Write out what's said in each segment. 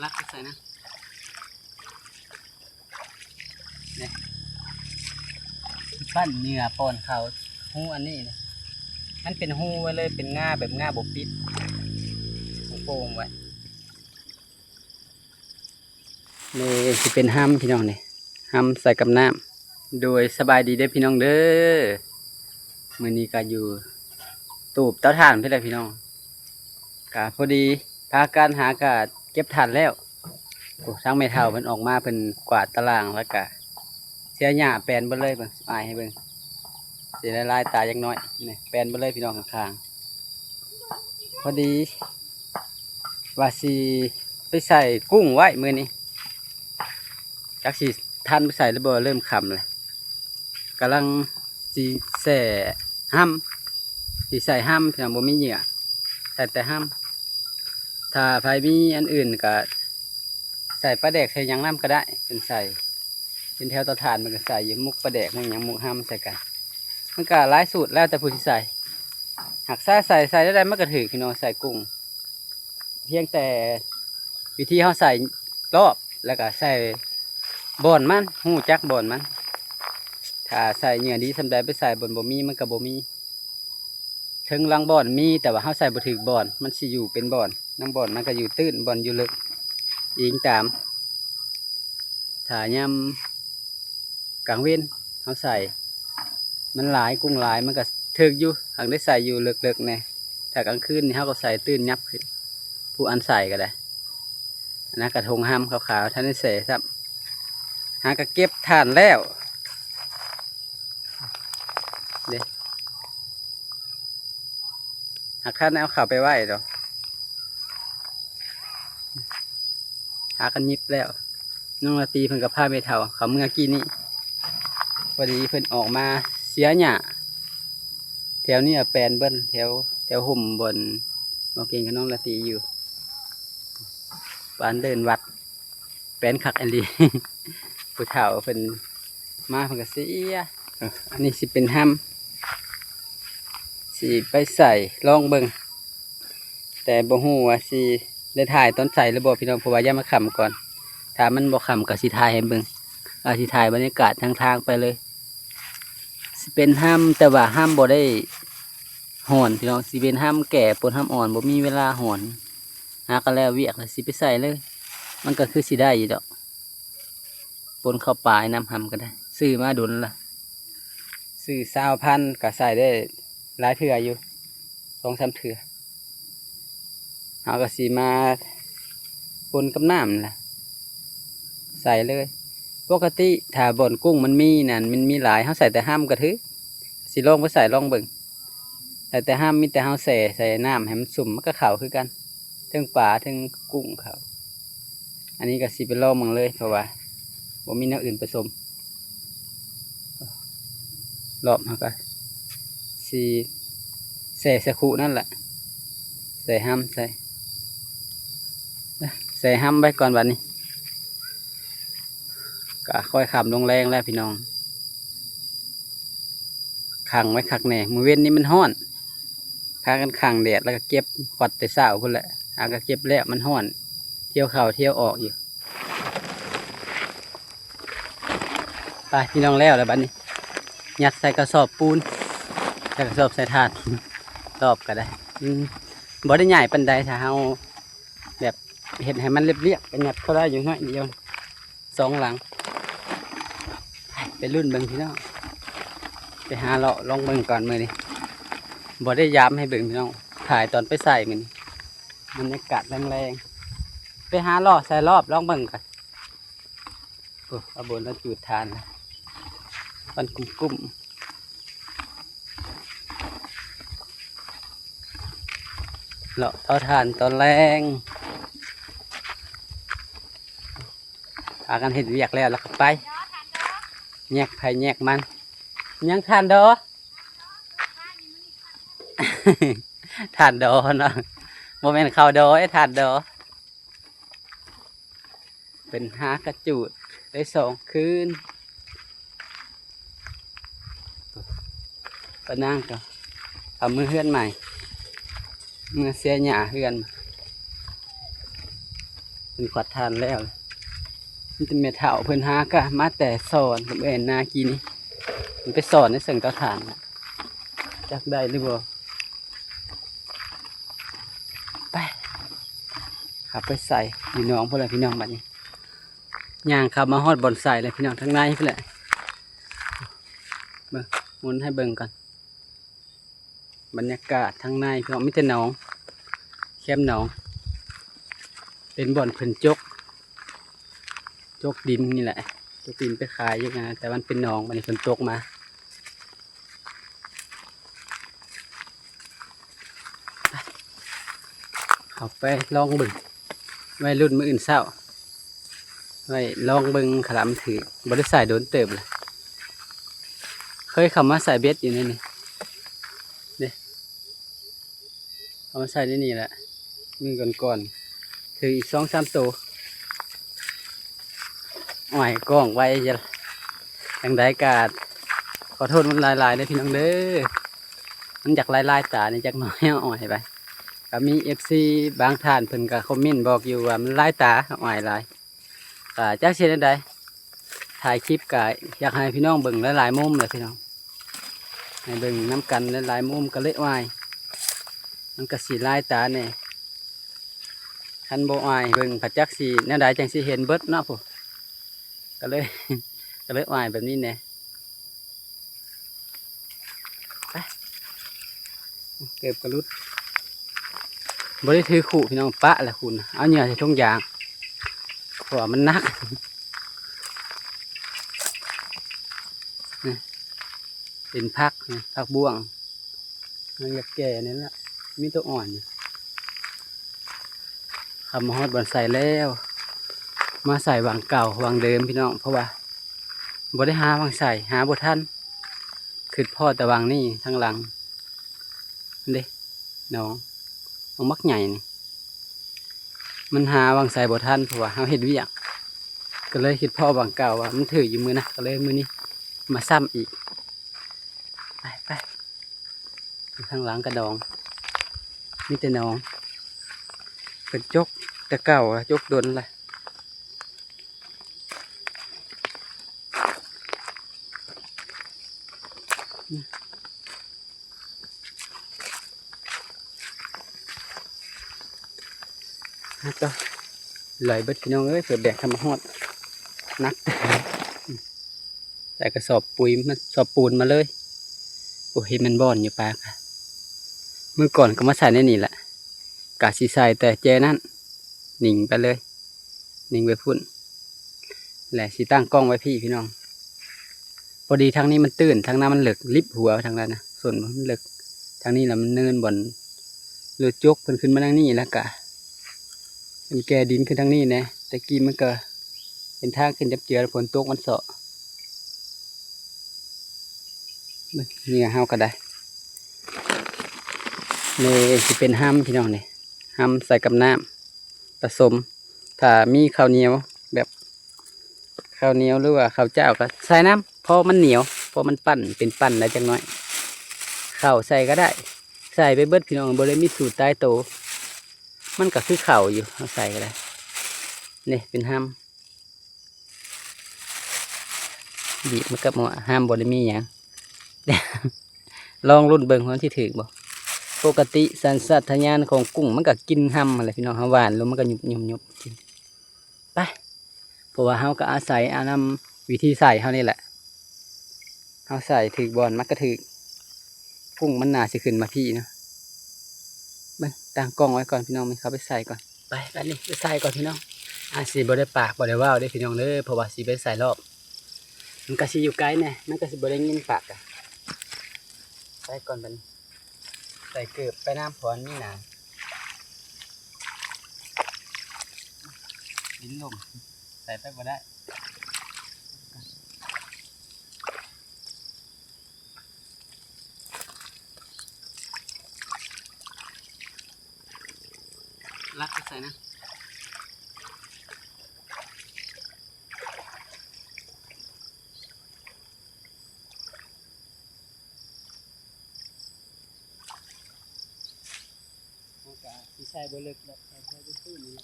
ລັກໃສ່ນະ ນີ້ ປັ້ນເຫຍື່ອປ້ອນເຂົ້າຮູອັນນີ້ນະ ມັນເປັນຮູໄວ້ເລີຍ ເປັນງ່າແບບງ່າບໍ່ປິດ ໂປ່ງໄວ້. ນີ້ຊິເປັນຮຳພີ່ນ້ອງນີ້ ຮຳໃສ່ກັບນ້ຳ. ໂດຍ ສະບາຍດີເດີພີ່ນ້ອງເດີ ມື້ນີ້ກະຢູ່ຕູບເຕົາຖ່ານພີ້ແຫຼະພີ່ນ້ອງ ກະພໍດີພາກັນຫາກະເກັບຖ່ານແລ້ວ. ໂອ້ ທາງແມ່ເຖົ້າເພິ່ນອອກມາ ເພິ່ນກວາດຕາລ່າງ ແລ້ວກະເສຍຫຍ້າແປນເບິດເລີຍ ເບິ່ງ ອາຍໃຫ້ເບິ່ງ ເສຍລາຍຕາຈັກໜ້ອຍ ນີ້ແປນເບິດເລີຍພີ່ນ້ອງ ຂ້າງໆ ພໍດີວ່າຊິໄປໃສ່ກຸ້ງໄວ້ມື້ນີ້ ຈັກຊິທັນໄປໃສ່ຫຼືບໍ່ ເລີ່ມຄ່ຳແລ້ວ. ກຳລັງຊິແຊ່ຮຳ ຊິໃສ່ຮຳ ພີ່ນ້ອງ ບໍ່ມີເຫຍື່ອ ໃສ່ແຕ່ຮຳ. ຖ້າໃຜມີອັນອື່ນກະໃສ່ປາແດກໃສ່ຫຍັງນຳກະໄດ້ ເພິ່ນໃສ່ ເປັນແຖວເຕົາຖ່ານ ເພິ່ນກະໃສ່ຢູ່ ໝົກປາແດກ ໝົກຫຍັງ ໝົກຮຳໃສ່ກັນ ມັນກະຫຼາຍສູດ ແລ້ວແຕ່ຜູ້ຊິໃສ່. ຫາກຊາໃສ່ ໃສ່ແນວໃດມັນກະຖືກ ພີ່ນ້ອງ ໃສ່ກຸ້ງ ພຽງແຕ່ວິທີເຮົາໃສ່ລອບ ແລ້ວກະໃສ່ບ່ອນມັນ ຮູ້ຈັກບ່ອນມັນ. ຖ້າໃສ່ເຫຍື່ອດີສ່ຳໃດ ໄປໃສ່ບ່ອນບໍ່ມີ ມັນກະບໍ່ມີ. ເທິງລາງບ່ອນມີ ແຕ່ວ່າເຮົາໃສ່ບໍ່ຖືກບ່ອນ ມັນຊິຢູ່ເປັນບ່ອນ ລາງບ່ອນມັນກະຢູ່ຕື້ນ ບ່ອນຢູ່ເລິກ ອີງຕາມ. ຖ້າຍາມກາງເວັນເຮົາໃສ່ ມັນຫຼາຍ ກຸ້ງຫຼາຍ ມັນກະຖືກຢູ່ ຫາກໄດ້ໃສ່ຢູ່ເລິກໆແດ່. ຖ້າກາງຄືນນີ້ເຮົາກະໃສ່ຕື້ນຫຍັບຂຶ້ນ ຜູ້ອັນໃສ່ກະໄດ້. ອັນນັ້ນກະຖົງຮຳຂາວໆ ທັນໄດ້ແຊ່ຊ້ຳ ຫາກະເກັບຖ່ານແລ້ວເດ້. ຫາກຄັນເອົາເຂົ້າໄປໄວ້ດອກ ຫາກັນຫຍິບແລ້ວ. ນ້ອງລາຕີເພິ່ນກະພາແມ່ເຖົ້າເຂົ້າເມືອກີ້ນີ້ ພໍດີເພິ່ນອອກມາເສຍຫຍ້າ ແຖວນີ້ແປນເບິດ ແຖວ ແຖວຮົ່ມບ່ອນໝໍເກັ່ງກັບນ້ອງລາຕີຢູ່ ປານເດີ່ນວັດ. ແປນຄັກອີ່ຫຼີ ຜູ້ເຖົ້າເພິ່ນມາເພິ່ນກະເສຍ. ອັນນີ້ຊິເປັນຮຳ ຊິໄປໃສ່ລອງເບິ່ງ ແຕ່ບໍ່ຮູ້ວ່າຊິໄດ້ຖ່າຍຕອນໃສ່ຫຼືບໍ່ພີ່ນ້ອງ ເພາະວ່າຢ້ານມັນຄ່ຳກ່ອນ. ຖ້າມັນບໍ່ຄ່ຳກະຊິຖ່າຍໃຫ້ເບິ່ງ ອາ ຊິຖ່າຍບັນຍາກາດທາງທາງໄປເລີຍ. ຊິເປັນຮຳ ແຕ່ວ່າຮຳບໍ່ໄດ້ຮ່ອນພີ່ນ້ອງ ຊິເປັນຮຳແກ່ປົນຮຳອ່ອນ ບໍ່ມີເວລາຮ່ອນ. ຫາກະແລ້ວວຽກແລ້ວຊິໄປໃສ່ເລີຍ ມັນກະຄືຊິໄດ້ຢູ່ດອກ ປົນເຂົ້າປາຍນຳ ຮຳກະໄດ້ ຊື້ມາດົນລະ ຊື້ຊາວພັນ ກະໃສ່ໄດ້ຫຼາຍເທື່ອຢູ່ ສອງສາມເທື່ອ. ເຮົາກະຊິມາປົນກັບນ້ຳລະ ໃສ່ເລີຍ. ປົກກະຕິຖ້າບ່ອນກຸ້ງມັນມີນັ້ນ ມັນມີຫຼາຍ ເຮົາໃສ່ແຕ່ຮຳກະຖືກ ຊິລອງໄປໃສ່ລອງເບິ່ງ. ໃສ່ແຕ່ຮຳ ມີແຕ່ເຮົາແຊ່ໃສ່ນ້ຳໃຫ້ມັນຊຸ່ມ ມັນກະເຂົ້າຄືກັນ ເທິງປາເທິງກຸ້ງເຂົ້າ. ອັນນີ້ກະຊິໄປລອງເບິ່ງເລີຍ ເພາະວ່າບໍ່ມີແນວອື່ນປະສົມ. ລອບເຮົາກະຊິແຊ່ໃສ່ຄຸນັ້ນລະ ໃສ່ຮຳໃສ່ ແຊ່ຮຳໄວ້ກ່ອນບາດນີ້. ກະຄ່ອຍຄ່ຳລົງແລງແລ້ວພີ່ນ້ອງ ຂັງໄວ້ຄັກແນ່. ມື້ເວັນນີ້ມັນຮ້ອນ ພາກັນຂັງແດດ ແລ້ວກະເກັບ ຄວັດແຕ່ເຊົ້າພຸ້ນແຫຼະ ຫາກະເກັບແລ້ວ ມັນຮ້ອນ ທ່ຽວເຂົ້າທ່ຽວອອກຢູ່. ໄປພີ່ນ້ອງ ແລ້ວແລ້ວບາດນີ້ ຍັດໃສ່ກະສອບປູນ ໃສ່ກະສອບໃສ່ຖ່ານ ລອບກະໄດ້ ອືມ ບໍ່ໄດ້ໃຫຍ່ປານໃດ ຖ້າເຮົາແບບເຮັດໃຫ້ມັນລຽບໆ ກະຍັດເຂົ້າໄດ້ຢູ່ໜ້ອຍດຽວ. ສອງຫຼັງ ໄປລຸ້ນເບິ່ງພີ່ນ້ອງ ໄປຫາເລາະລອງເບິ່ງກ່ອນມື້ນີ້ ບໍ່ໄດ້ຍາມໃຫ້ເບິ່ງພີ່ນ້ອງ ຖ່າຍຕອນໄປໃສ່ມື້ນີ້ ບັນຍາກາດແລງໆ ໄປຫາເລາະໃສ່ລອບລອງເບິ່ງກ່ອນ. ໂອ້ ອາບົນລະຈູດຖ່ານ ຄວັນກຸ້ມໆ. ເລາະເຕົາຖ່ານຕອນແລງ ພາກັນເຮັດວຽກແລ້ວລະກະໄປ ແຍກໃຜແຍກມັນ. ຍັງຖ່ານດໍ ຖ່ານດໍເນາະ ບໍ່ແມ່ນເຂົ້າດໍເດ້ ຖ່ານດໍ. ເພິ່ນຫາກະຈູດໄດ້ສອງຄືນ ປານາງກະເອົາເມືອເຮືອນໃໝ່ ເມືອເສຍຫຍ້າເຮືອນ. ເປັນຂວດຖ່ານແລ້ວ. ມີແຕ່ແມ່ເຖົ້າເພິ່ນຫາກະມາແຕ່ສອນກັບເອື້ອຍນາກີ້ນີ້. ມັນໄປສອນໃນເຊິ່ງເຕົາຖ່ານນະ ຈັກໄດ້ຫຼືບໍ່. ໄປ ເຂົ້າໄປໃສ່ຢູ່ໜອງພຸ້ນແຫຼະພີ່ນ້ອງ. ບັດນີ້ຍ່າງເຂົ້າມາຮອດບ່ອນໃສ່ແລ້ວພີ່ນ້ອງ ທາງໃນພຸ້ນແຫຼະ. ເບິ່ງ ໝູນໃຫ້ເບິ່ງກ່ອນ. ບັນຍາກາດທາງໃນພີ່ນ້ອງ ມີແຕ່ໜອງ ແຄມໜອງ ເປັນບ່ອນເພິ່ນຈົກ ຈົກດິນນີ້ແຫຼະ ຈົກດິນໄປຂາຍຢູ່ຫັ້ນນະ ແຕ່ມັນເປັນໜອງ. ບັດນີ້ເພິ່ນຕົກມາ ເຂົ້າໄປລອງເບິ່ງ ໄວ້ລຸ້ນມື້ອື່ນເຊົ້າ. ໄວ້ລອງເບິ່ງ ຄັນມັນຖືກ. ບໍ່ໄດ້ໃສ່ດົນເຕີບແລ້ວ ເຄີຍເຂົ້າມາໃສ່ເບັດຢູ່ໃນນີ້ເດ້ ເຂົ້າມາໃສ່ໃນນີ້ແຫຼະ ມື້ກ່ອນໆ ຖືກອີກສອງສາມໂຕ. ໂອ້ຍ ກ້ອງໄວ ຈັ່ງໃດກະຂໍໂທດມັນຫຼາຍໆເດີພີ່ນ້ອງເດີ. ມັນຢາກລາຍໆຕານີ້ຈັກໜ້ອຍ ເອົາອ້ອຍໄປ. ກໍມີເອັຟຊີບາງທ່ານເພິ່ນກໍຄອມເມັນບອກຢູ່ວ່າມັນລາຍຕາ ເອົາອ້ອຍຫຼາຍ. ກໍຈັກຊິເຮັດແນວໃດ ຖ່າຍຄລິບກໍຢາກໃຫ້ພີ່ນ້ອງເບິ່ງຫຼາຍໆມຸມແຫຼະພີ່ນ້ອງ ໃຫ້ເບິ່ງນຳກັນຫຼາຍໆມຸມ ກໍເລີຍອ້ອຍ ມັນກໍຊິລາຍຕາແດ່. ຄັນບໍ່ອ້ອຍເບິ່ງ ພັດຈັກຊິແນວໃດ ຈັ່ງຊິເຫັນເບິດເນາະພຸ້ນ. ກໍເລີຍ ກໍເລີຍອ້ອຍແບບນີ້ແດ່. ໄປ ເກີບກໍຫຼຸດ ບໍ່ໄດ້ຖືຄຸພີ່ນ້ອງ ປະແຫຼະຄຸນ ເອົາເຫຍື່ອໃສ່ຖົງຢາງ ເພາະວ່າມັນໜັກ. ນີ້ ເປັນຜັກນີ້ ຜັກບ້ວງ ມັນຢາກແກ່ນີ້ແຫຼະ ມີຕົວອ່ອນ. ເຂົ້າມາຮອດບ່ອນໃສ່ແລ້ວ ມາໃສ່ຫວ່າງເກົ່າຫວ່າງເດີມພີ່ນ້ອງ ເພາະວ່າບໍ່ໄດ້ຫາຫວ່າງໃສ່ ຫາບໍ່ທັນ. ຄຶດພໍ້ແຕ່ຫວ່າງນີ້ທາງຫຼັງເດ້ ໜອງ ໜອງບັກໃຫຍ່ນີ້ ມັນຫາຫວ່າງໃສ່ບໍ່ທັນ ເພາະວ່າເຮົາເຮັດວຽກ ກໍເລີຍຄຶດພໍ້ຫວ່າງເກົ່າວ່າມັນຖືກຢູ່ມື້ນະ ກໍເລີຍມື້ນີ້ມາຊ້ຳອີກ. ໄປໆ ທາງຫຼັງກະດອງ ມີແຕ່ໜອງ ເພິ່ນຈົກແຕ່ເກົ່າລະ ຈົກດົນລະ. ຮະ ຕໍ່ ຫຼອຍເບິດພີ່ນ້ອງເອີຍ ເພື່ອແບກເຂົ້າມາຮອດ ໜັກ ໃສ່ກະສອບປຸຍມາ ສອບປູນມາເລີຍ. ໂອ້ ເຫັນມັນບ່ອນຢູ່ປາກະ ມື້ກ່ອນກໍມາໃສ່ໃນນີ້ແຫຼະ ກະຊິໃສ່ແຕ່ແຈນັ້ນ ໜິງໄປເລີຍ ໜິງໄປພຸ້ນ ແລະຊິຕັ້ງກ້ອງໄວ້ພີ້ພີ່ນ້ອງ. ພໍດີທາງນີ້ມັນຕື້ນ ທາງນັ້ນມັນເລິກ ລິບຫົວທາງນັ້ນນະ ສົ້ນມັນເລິກ ທາງນີ້ລະມັນເນີນ ບ່ອນລົດຈົກເພິ່ນຂຶ້ນມາທາງນີ້ ແລ້ວກະເພິ່ນແກ່ດິນຂຶ້ນທາງນີ້ແດ່. ແຕ່ກີ້ມັນກະເປັນທາງຂຶ້ນຈັບເຈືອ ຝົນຕົກມັນເຊາະ. ເບິ່ງເຫຍື່ອເຮົາກໍໄດ້ ນີ້ຊິເປັນຮຳພີ່ນ້ອງ ນີ້ ຮຳໃສ່ກັບນ້ຳ ປະສົມ ຖ້າມີເຂົ້າໜຽວ ແບບເຂົ້າໜຽວ ຫຼືວ່າເຂົ້າຈ້າວກໍໃສ່ນຳ ພໍມັນໜຽວ ພໍມັນປັ້ນ ເປັນປັ້ນໄດ້ຈັກໜ້ອຍ ເຂົ້າໃສ່ກໍໄດ້ ໃສ່ໄປເບິດພີ່ນ້ອງ ບໍ່ໄດ້ມີສູດຕາຍໂຕ ມັນກໍຄືເຂົ້າຢູ່ ເຮົາໃສ່ກໍໄດ້. ນີ້ເປັນຮຳ ບີບມາກັບໝໍ້ ຮຳບໍ່ໄດ້ມີຫຍັງ ລອງລຸ້ນເບິ່ງວ່າມັນຊິຖືກບໍ່. ປົກກະຕິສັນຊາດຕະຍານຂອງກຸ້ງ ມັນກໍກິນຮຳຫັ້ນແຫຼະພີ່ນ້ອງ ເຮົາຫວ່ານລົງມັນກໍຫຍຸບໆກິນໄປ ເພາະວ່າເຮົາກໍອາໄສເອົານຳວິທີໃສ່ເຮົານີ້ແຫຼະ ເຮົາໃສ່ຖືກບ່ອນມັນກໍຖືກ. ກຸ້ງມັນໜ້າຊິຂຶ້ນມາພີ້ເນາະ. ເບິ່ງ ຕັ້ງກ້ອງໄວ້ກ່ອນພີ່ນ້ອງ ມັນເຂົ້າໄປໃສ່ກ່ອນ. ໄປ ບາດນີ້ໄປໃສ່ກ່ອນພີ່ນ້ອງ. ອາດຊິບໍ່ໄດ້ປາກບໍ່ໄດ້ເວົ້າເດ້ພີ່ນ້ອງເດີ ເພາະວ່າຊິໄປໃສ່ລອບ ມັນກໍຊິຢູ່ໄກແດ່ ມັນກໍຊິບໍ່ໄດ້ຍິນປາກກະ. ໃສ່ກ່ອນບາດນີ້ ໃສ່ເກີບໄປນຳ ເພາະມັນມີໜາງ ດິນລົມ ໃສ່ໄປບໍ່ໄດ້. ລັກໃສ່ນະ ມັນກະຊິໃສ່ບໍ່ເລິກດອກ ໃສ່ແຄ່ພື້ນໆນີ້ແຫຼະ.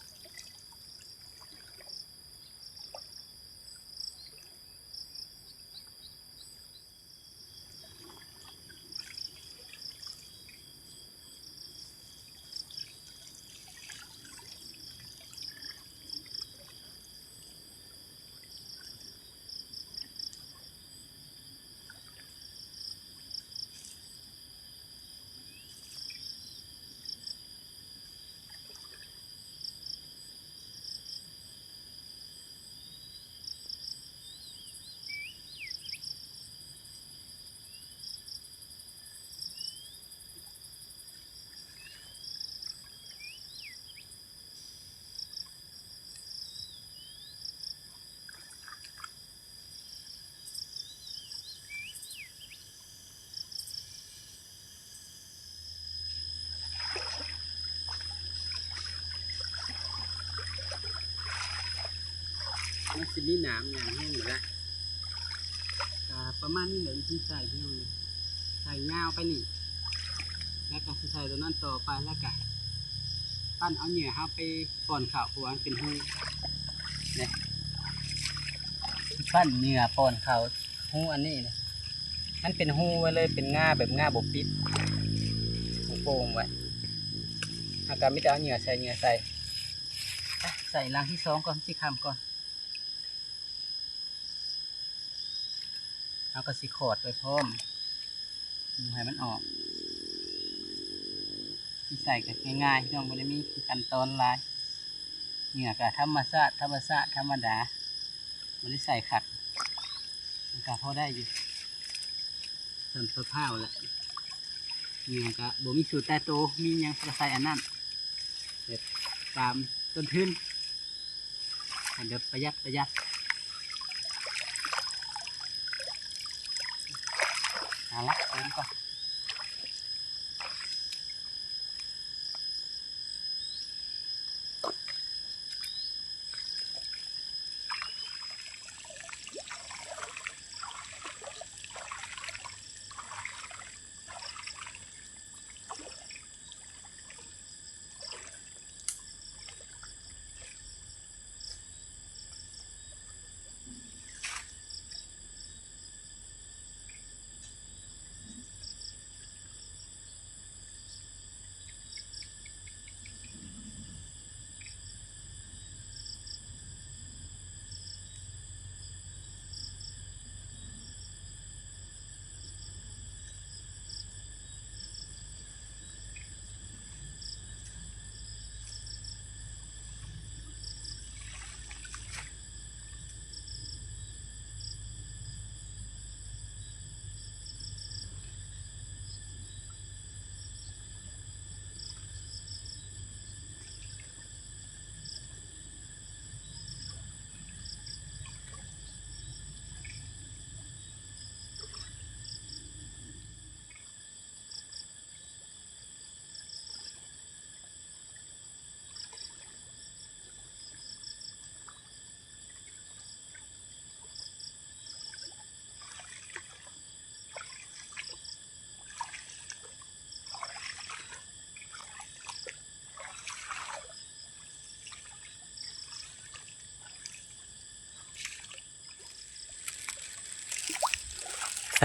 ມັນຊິມີໜາມຫຍັງແຮງບໍ່ລະ. ກະປະມານນີ້ແຫຼະ ວິທີໃສ່ພີ່ນ້ອງເອີຍ. ໃສ່ຍາວໄປນີ້ ແລ້ວກະຊິໃສ່ໂຕນັ້ນຕໍ່ໄປ ແລ້ວກະປັ່ນເອົາເຫຍື່ອເຮົາໄປປ້ອນເຂົ້າ ເພາະວ່າມັນເປັນຮູເດ້. ປັ່ນເຫຍື່ອປ້ອນເຂົ້າ ຮູອັນນີ້ນະ ມັນເປັນຮູໄວ້ເລີຍ ເປັນງ່າແບບງ່າບໍ່ປິດ ໂປ່ງໆໄວ້. ເຮົາກະມີແຕ່ເອົາເຫຍື່ອໃສ່ ເຫຍື່ອໃສ່ ອ່ະ ໃສ່ຫຼັງທີສອງກ່ອນ ມັນຊິຄ່ຳກ່ອນ. ເຮົາກໍຊິຂອດໄປພ້ອມ ບໍ່ໃຫ້ມັນອອກ. ທີ່ໃສ່ກໍງ່າຍໆ ພີ່ນ້ອງ ບໍ່ໄດ້ມີຂັ້ນຕອນຫຼາຍ. ເຫຍື່ອກໍທຳມະຊາດ ທຳມະຊາດ ທຳມະດາ ບໍ່ໄດ້ໃສ່ຄັກ ມັນກໍພໍໄດ້ຢູ່ ສ່ຳປາພ້າວແຫຼະ. ເຫຍື່ອກໍບໍ່ມີສູດຕາຍໂຕ ມີຫຍັງກໍໃສ່ອັນນັ້ນ ແບບຕາມຕົ້ນທຶນ ແບບປະຢັດ ປະຢັດ. ເອົາລະ ເຕີມກ່ອນ.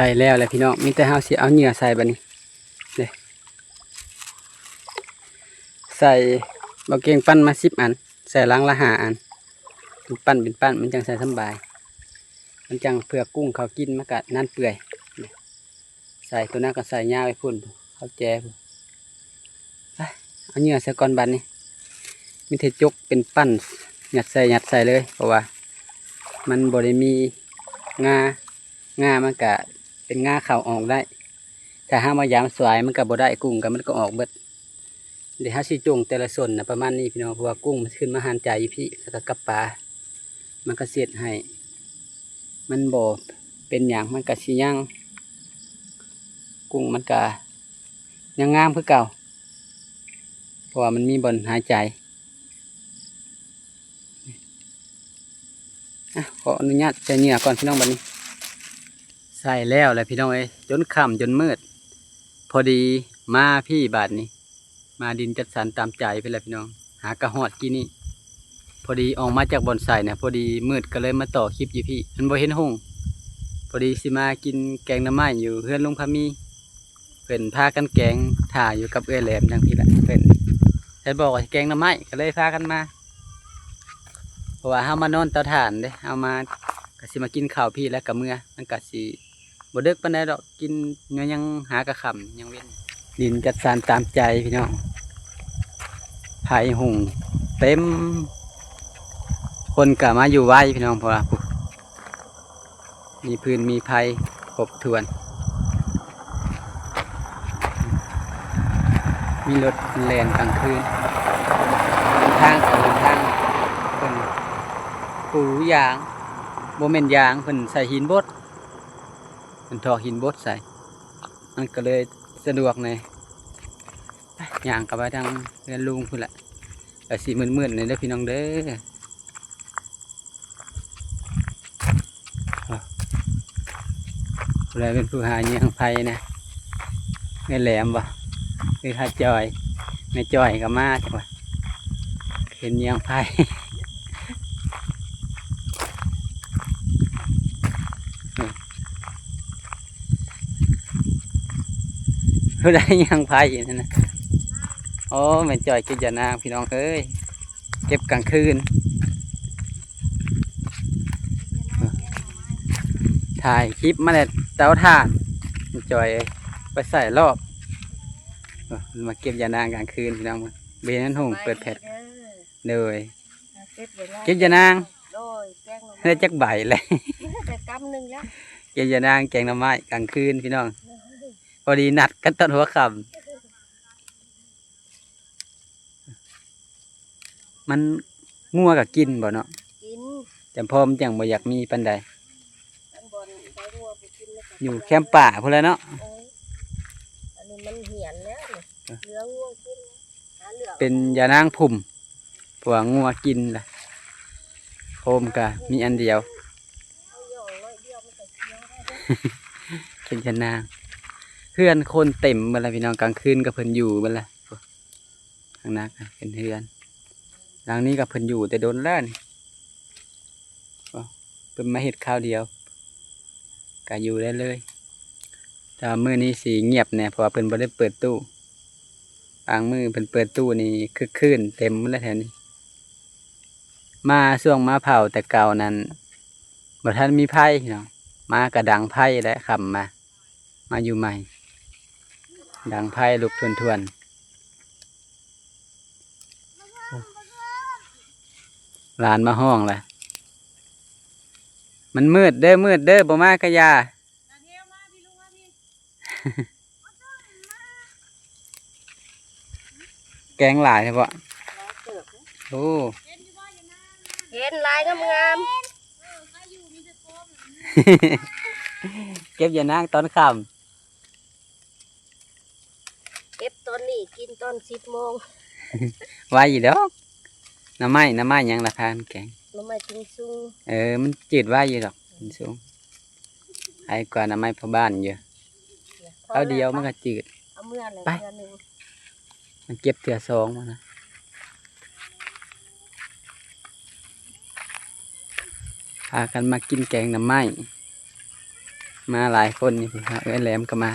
ໃສ່ແລ້ວແຫຼະພີ່ນ້ອງ ມີແຕ່ເຮົາຊິເອົາເຫຍື່ອໃສ່ບາດນີ້ເດ້. ໃສ່ ບໍ່ເກັ່ງປັ່ນມາສິບອັນ ໃສ່ຫຼັງລະຫ້າອັນ ເປັນປັ້ນເປັນປັ້ນ ມັນຈັ່ງໃສ່ສຳບາຍ ມັນຈັ່ງເພື່ອກຸ້ງເຂົາກິນ ມັນກະນັ້ນເປື່ອຍ. ໃສ່ໂຕນັ້ນກໍໃສ່ຍາວໄປພຸ້ນ ເຂົ້າແຈພຸ້ນ. ໄປ ເອົາເຫຍື່ອໃສ່ກ່ອນບາດນີ້ ມີແຕ່ຈົກເປັນປັ້ນ ຍັດໃສ່ ຍັດໃສ່ເລີຍ ເພາະວ່າມັນບໍ່ໄດ້ມີງາ ງາມັນກະເປັນງາເຂົ້າອອກໄດ້ ຖ້າເຮົາມາຢາມສວາຍມັນກະບໍ່ໄດ້ ກຸ້ງກະມັນກະອອກເບິດ. ດຽວເຮົາຊິຈົ່ງແຕ່ລະຊົນນະປະມານນີ້ພີ່ນ້ອງ ເພາະວ່າກຸ້ງມັນຂຶ້ນມາຫານໃຈຢູ່ພີ້ ແລ້ວກໍກັບປາ ມັນກໍຊິເຮັດໃຫ້ມັນບໍ່ເປັນຫຍັງ ມັນກໍຊິຍັງ ກຸ້ງມັນກໍຍັງງາມຄືເກົ່າ ເພາະວ່າມັນມີບ່ອນຫາຍໃຈ. ອ່ະ ຂໍອະນຸຍາດໃສ່ເຫຍື່ອກ່ອນພີ່ນ້ອງບາດນີ້. ໃສ່ແລ້ວແຫຼະພີ່ນ້ອງເອີຍ ຈົນຄ່ຳຈົນມືດ ພໍດີມາພີ້ບາດນີ້ ມາດິນຈັດສັນຕາມໃຈພີ້ແຫຼະພີ່ນ້ອງ ຫາກະຮອດກີ້ນີ້ ພໍດີອອກມາຈາກບ່ອນໃສ່ນະ ພໍດີມືດ ກໍເລີຍມາຕໍ່ຄລິບຢູ່ພີ້ ມັນບໍ່ເຫັນຮຸ່ງ ພໍດີຊິມາກິນແກງໜໍ່ໄມ້ຢູ່ເຮືອນລຸງພາມີ ເພິ່ນພາກັນແກງຖ້າຢູ່ກັບເອື້ອຍແຫຼມທາງພີ້ແຫຼະ ເພິ່ນ ເພິ່ນບອກວ່າຊິແກງໜໍ່ໄມ້ ກໍເລີຍພາກັນມາ ເພາະວ່າເຮົາມານອນເຕົາຖ່ານເດ້ ເຮົາມາ ກໍຊິມາກິນເຂົ້າພີ້ແລ້ວກໍເມືອ ມັນກໍຊິ ບໍ່ເດິກປານໃດດອກ ກິນ ຍັງຫາກະຄ່ຳຍັງເວັນ. ດິນຈັດສັນຕາມໃຈພີ່ນ້ອງ ໄຜ່ຮຸ່ງເຕັມ ຄົນກະມາຢູ່ໄວພີ່ນ້ອງ ເພາະວ່າ ມີຟືນມີໄຟຄົບຖ້ວນ ມີລົດແລ່ນກາງຄືນ ທາງເປັນທາງ ເພິ່ນປູຢາງ ບໍ່ແມ່ນຢາງ ເພິ່ນໃສ່ຫີນບົດ ເພິ່ນຖອກຫີນບົດໃສ່ ມັນກໍເລີຍສະດວກແດ່. ໄປ ຍ່າງເຂົ້າໄປທາງເຮືອນລຸງພຸ້ນແຫຼະ ກໍຊິມືດໆແດ່ເດີພີ່ນ້ອງເດີ. ຜູ້ໃດເປັນຜູ້ຫາເຫຍື່ອງໄຟນະ? ແມ່ແຫຼມບໍ່? ຫຼືຫາຈອຍ? ແມ່ຈອຍກໍມາ ຈັກວ່າເຫັນເຫຍື່ອງໄຟ. ຜູ້ໃດເຫຍື່ອງໄຟຢູ່ນັ້ນນະ? ໂອ້ ແມ່ຈອຍເກັບຢານາງ ພີ່ນ້ອງເອີຍ. ເກັບກາງຄືນ ຖ່າຍຄລິບມາແລ້ວ ເຕົາຖ່ານ ຈອຍເອີຍ ໄປໃສ່ລອບ. ເອີ ມາເກັບຢານາງກາງຄືນ ພີ່ນ້ອງ ເບິ່ງເຫັນມັນຫຸ່ງເປີດແພັດ. ສະບາຍດີເດີ. ໂດຍ ມາເກັບຢານາງ ເກັບຢານາງ. ໂດຍ ແກງໜໍ່ໄມ້ ໄດ້ຈັກໃບແລ້ວ? ໄດ້ກຳໜຶ່ງແລ້ວ. ເກັບຢານາງແກງໜໍ່ໄມ້ກາງຄືນ ພີ່ນ້ອງ. ໂດຍ ພໍດີນັດກັນຕອນຫົວຄ່ຳ. ມັນ ງົວກໍກິນບໍ່ເນາະ? ກິນ. ຈຳເພາະມັນຈັ່ງບໍ່ຢາກມີປານໃດ. ອັນບ່ອນໄດ້ງົວບໍ່ກິນມັນກໍ ຢູ່ແຄມປ່າພຸ້ນແຫຼະເນາະ. ເອີ ອັນນີ້ມັນຫຽນແລ້ວນີ້ ເອີ ເຫຼືອງົວກິນ ຫາເຫຼືອ ເປັນຢານາງພຸ້ມ ເພາະວ່າງົວກິນລະ ໂຄມກໍມີອັນດຽວ. ເຮົາຫຍໍ້ໜ້ອຍດຽວມັນກໍຂຽວໄດ້ເດ້. ເປັນຢານາງ ເຮືອນຄົນເຕັມເບິດລະ ພີ່ນ້ອງ. ກາງຄືນກໍເພິ່ນຢູ່ເບິດລະ. ທາງໜ້າກໍເປັນເຮືອນ ຫຼັງນີ້ກໍເພິ່ນຢູ່ແຕ່ດົນແລ້ວນີ້. ເພິ່ນມາເຮັດຄາວດຽວກໍຢູ່ໄດ້ເລີຍ. ແຕ່ວ່າມື້ນີ້ຊິງຽບແດ່ ເພາະວ່າເພິ່ນບໍ່ໄດ້ເປີດຕູ້. ບາງມື້ເພິ່ນເປີດຕູ້ນີ້ຄຶກຄື້ນເຕັມໝົດແລ້ວແຖວນີ້. ມາຊ່ວງມາເຜົາແຕ່ເກົ່ານັ້ນ ບໍ່ທັນມີໄຟເນາະ ມາກະດັງໄຟແຫຼະ ຄ່ຳມາ ມາຢູ່ໃໝ່ ດັງໄຟລຸກທວນໆ. ຫຼານມາຮ້ອງແຫຼະ ມັນມືດເດີ ມືດເດີ ບໍ່ມາກະຢ່າ. ແກງຫຼາຍແທ້ບໍ່? ໂອ້ ເຫັນຫຼາຍງາມໆ. ເກັບຢານາງຕອນຄ່ຳ ເກັບຕອນນີ້ກິນຕອນສິບໂມງ. ໄວຢູ່ດອກ. ໜໍ່ໄມ້ ໜໍ່ໄມ້ຫຍັງລະພາກັນແກງ? ໜໍ່ໄມ້ຕີນສູງ. ເອີ ມັນຈືດໄວຢູ່ດອກ ຕີນສູງ. ໄວກວ່າໜໍ່ໄມ້ພໍ່ບ້ານຢູ່. ເອົາດຽວມັນກໍຈືດ. ເອົາເມືອແລ້ວ ໄປ ເທື່ອໜຶ່ງ ມັນເກັບເທື່ອສອງມັນນະ. ພາກັນມາກິນແກງໜໍ່ໄມ້ ມາຫຼາຍຄົນນີ້ ເອື້ອຍແຫຼມກໍມາ.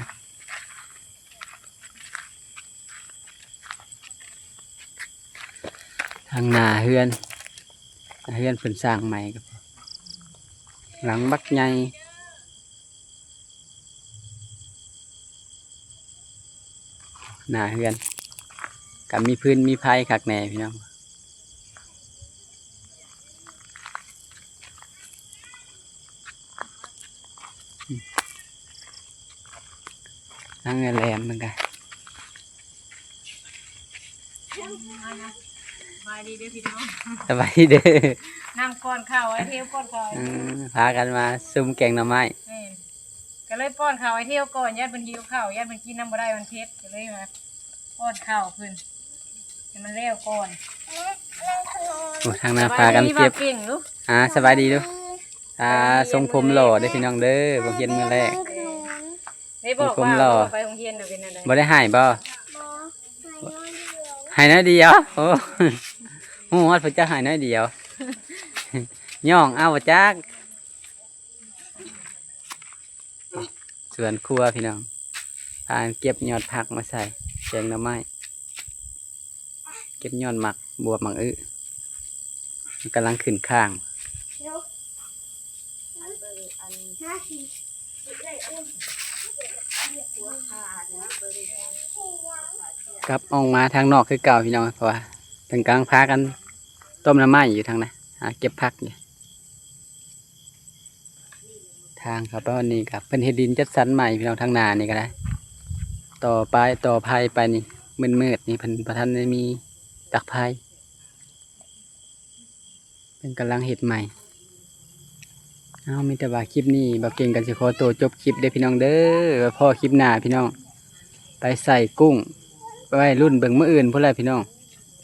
ທາງໜ້າເຮືອນ ເຮືອນເພິ່ນສ້າງໃໝ່ ຫຼັງບັກໃຫຍ່. ໜ້າເຮືອນກໍມີຟືນມີໄຟຄັກແນ່ພີ່ນ້ອງ. ທາງແຫຼມມັນກະ ສະບາຍດີເດີພີ່ນ້ອງ. ສະບາຍດີເດີ. ນັ່ງປ້ອນເຂົ້າ ໄອ້ເທວປ້ອນເຂົ້າ. ອືມ ພາກັນມາຊຸມແກງໜໍ່ໄມ້. ແມ່ນ ກໍເລີຍປ້ອນເຂົ້າໄອ້ເທວກ່ອນ ຢ້ານເພິ່ນຫິວເຂົ້າ ຢ້ານເພິ່ນກິນນຳບໍ່ໄດ້ ມັນເຜັດ ກໍເລີຍມາປ້ອນເຂົ້າເພິ່ນໃຫ້ມັນແລ້ວກ່ອນ. ໂອ້ ທາງໜ້າພາກັນເກັບ. ອ່າ ສະບາຍດີລູກ. ອ່າ ຊົງຜົມຫຼໍ່ເດີພີ່ນ້ອງເດີ ໂຮງຮຽນມື້ແລກ. ໄດ້ບອກວ່າໄປໂຮງຮຽນນະເປັນແນວໃດ? ບໍ່ໄດ້ໄຫ້ບໍ່? ບໍ່ ໄຫ້ນ້ອຍດຽວ. ໂອ້ ຮູ້ຮອດເພິ່ນຈັກໄຫ້ນ້ອຍດຽວ ຍ້ອງເອົາບໍ່ຈັກ. ສວນຄົວພີ່ນ້ອງ ພາກັນເກັບຍອດຜັກມາໃສ່ແກງໜໍ່ໄມ້ ເກັບຍອດໝາກບວບໝາກອຶ ມັນກຳລັງຂຶ້ນຄ້າງ. ກັບອອກມາທາງນອກຄືເກົ່າພີ່ນ້ອງ ເພາະວ່າເພິ່ນກຳລັງພາກັນຕົ້ມໜໍ່ໄມ້ຢູ່ທາງນັ້ນ ຫາເກັບຜັກຢູ່. ທາງເຂົ້າໄປຮອດນີ້ກໍເພິ່ນເຮັດດິນຈັດສັນໃໝ່ພີ່ນ້ອງ ທາງໜ້ານີ້ກໍໄດ້ ຕໍ່ໄປ ຕໍ່ໄຜ່ໄປນີ້ ມືດໆນີ້ເພິ່ນບໍ່ທັນໄດ້ມີຕັກໄຜ່ ເພິ່ນກຳລັງເຮັດໃໝ່. ເອົາ ມີແຕ່ວ່າຄລິບນີ້ ບ່າວເກັ່ງກໍຊິຂໍໂຕຈົບຄລິບເດີພີ່ນ້ອງເດີ ໄວ້ພໍ້ຄລິບໜ້າພີ່ນ້ອງ. ໄປໃສ່ກຸ້ງ ໄວ້ລຸ້ນເບິ່ງມື້ອື່ນພຸ້ນແຫຼະພີ່ນ້ອງ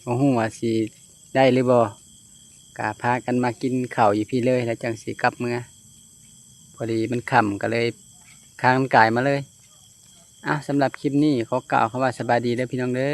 ບໍ່ຮູ້ວ່າຊິໄດ້ຫຼືບໍ່. ກະພາກັນມາກິນເຂົ້າຢູ່ພີ້ເລີຍ ແລ້ວຈັ່ງຊິກັບເມືອ. ພໍດີມັນຄ່ຳກໍເລີຍ ຂາມັນກາຍມາເລີຍ. ເອົ້າ ສຳລັບຄລິບນີ້ຂໍກ່າວຄຳວ່າສະບາຍດີເດີພີ່ນ້ອງເດີ.